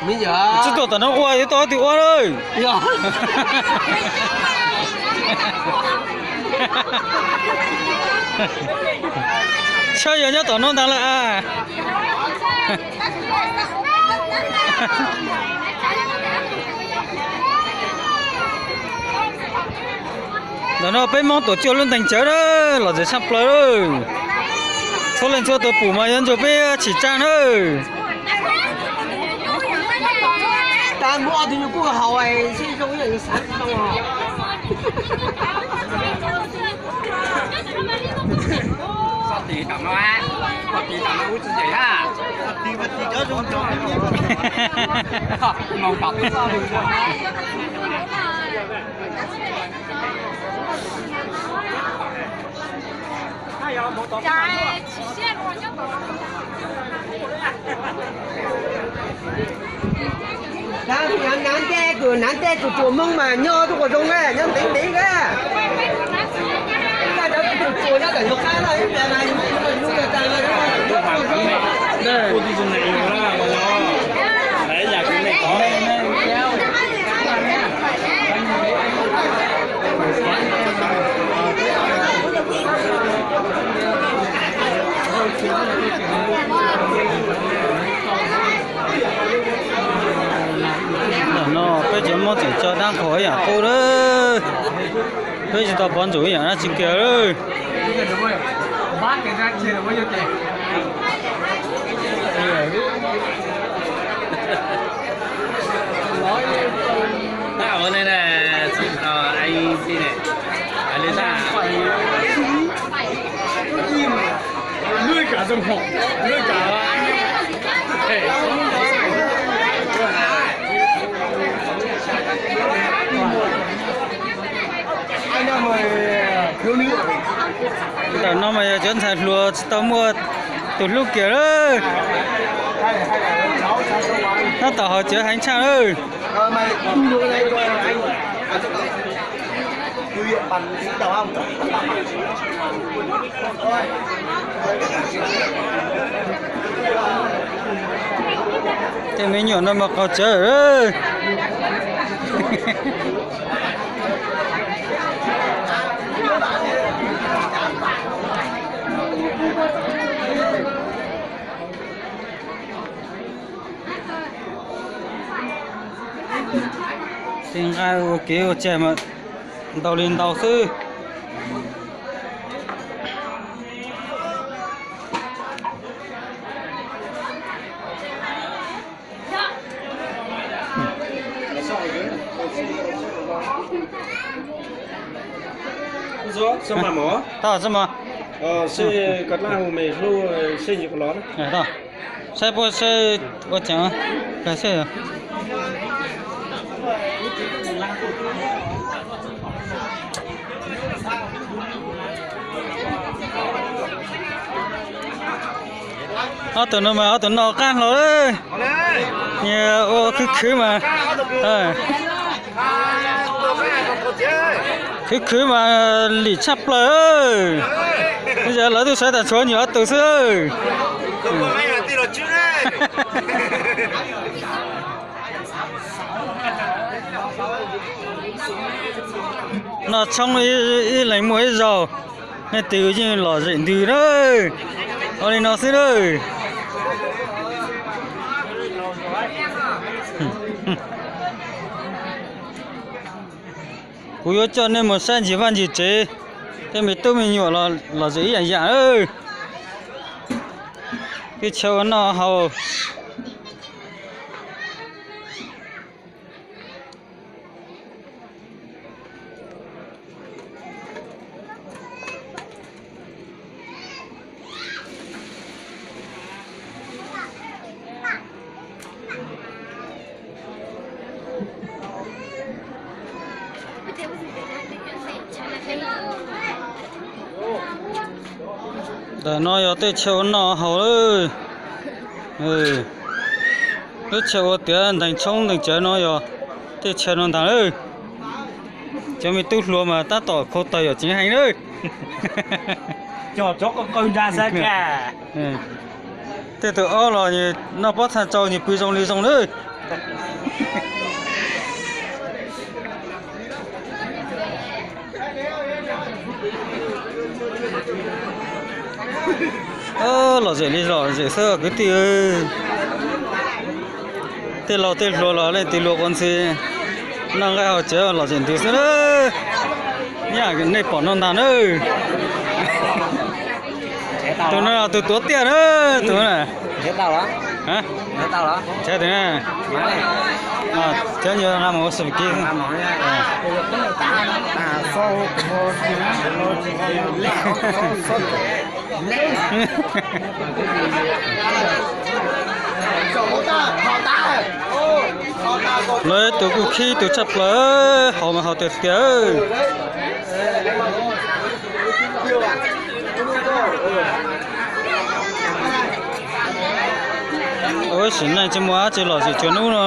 Tsis tuaj tom no ua yuav tau twg ua lawm. Saib yog nyob tom no ntag lawm a. Ntawm no peb Hmoob tuam cuaj lub ntees cawv na, los ntxim tshaj plaws lawm. Txhua leej txhua tus pum mas yuav ntsuag peb tsim tsa nawb. Nab tej kws tsuas Hmoob mas nyob tuaj ua zoo na, nyob ntev ntev na. Ntawm no peb cov Hmoob tseem tso dab qhuas ib yam qub lawm. Peb tsis tau pov ntsus ib yam dab tsi kiag lawm. Ntawm no mas yog cov ntxhais hluas tsis tau muaj tus hlub kiag lawm. Tab tom haus cawv heev tshaj lawm. Tej me nyuam no mas qaug cawv. Tej nqaij ua kev ua cai mas ntau li ntau xwb. Saib puas saib ua tseem seb. Ob tug no mas ob tug no qab hlo lawm. Nyias ua khwv khwv mas, khwv khwv mas lim tshaj plaws. Yog lawv twb sawv tas tshuav nyuam ob tug xwb. Noj tshoob ib leeg muaj ib zaug, nej twb yeej lom zem ntws na. Ua li no xwb na. Kuv yuav coj nej mus saib ntsis vaj ntsis tsev, tej me tub me nyuam los zem ib yam yam. Tej chaw ua noj haus. Ntawm no yog tej chaw ua noj haus lawm. Lub chaw ua tiav ntees tshoob ntees cawv no yog tej chaw no ntag lawm. Cov me tub hluas mas tab tom khau taws yom tseem heev lawm. Tej tus aub los nws noj pob txha tsau nws pw zoo li zoo lawm. Lom zem li lom zem xwb kwv tij. Tej laus tej hluas los leej twg luag ua ntxhi, noj nqaij haus tsev lom zem ntws xwb na. Yam nej pom no ntag na. Tus no tus tuav tiaj na, tus na. Cov tus na, cov nyuag nqa mus ua xum kib. Lawv tus kuj khib tus tshaj plaws, haus mas haus tiag tiag. Ua sim neej tsis muaj dab tsi lom zem tsuas hnub no.